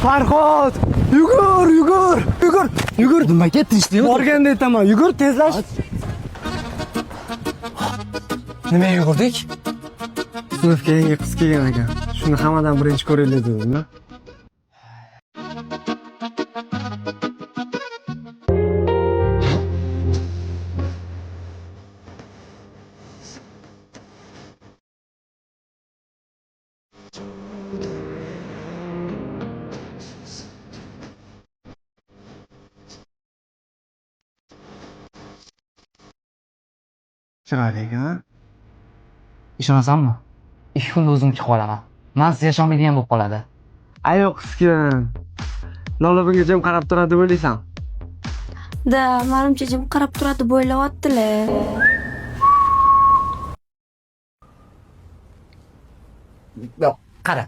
Farhod, yugur, yugur, yugur, yugur. Nimaga tinchlikmi? Borganda aytaman, yugur, tezlash. Nimaga yugurdik? Sinfga yangi qiz kelgan ekan. Shuni hammadan birinchi ko'ringlar dedim. Chiroyli ekan. Ishonasanmi? 2 kunda o'zim chiqib olaman. Mansiz yasholmaydigan bo'lib qoladi. Ayo qizkin. Lola bunga jim qarab turadi deb o'ylaysan. Da, manimcha jim qarab turadi deb o'ylayaptilar. Yo'q, qara.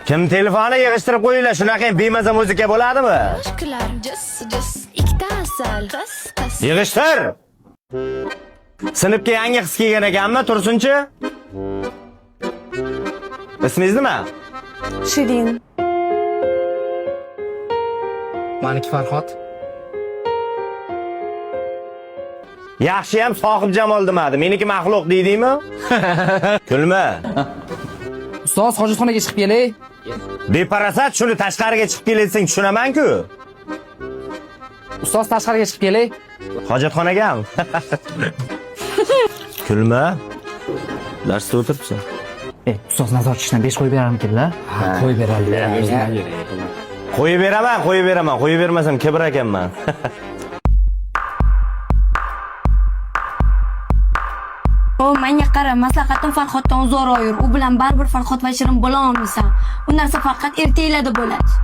Kim telefonni yig'ishtirib qo'yinglar, shunaqa bemaza muzika bo'ladimi? Kular jis jis ikkita asal qiz qiz Yig'ishtir. Sinfga yangi qiz kelgan ekanmi, Tursunchi? Ismingiz nima? Shirin. Maniki Farhod. Yaxshi ham sohib jamol demadi. Meniki maxluq deydingmi? Kulma. Ustoz, hojatxonaga chiqib kelay. Beparasat shuni tashqariga chiqib keletsang tushunaman-ku. Ustoz, tashqariga chiqib kelay. Hojatxonagami? Kulma. Darsda o'tiribsan. E, ustoz nazoratchi ishdan 5 qo'yib berarmikinlar? Ha, qo'yib beradilar. Qo'yib beraman, qo'yib beraman. Qo'yib bermasam kibr ekanman. O, menga qara, maslahatim Farhoddan uzoqroq yur. U bilan baribir Farhod va Shirin bo'la olmaysan. U narsa faqat ertaklarda bo'ladi.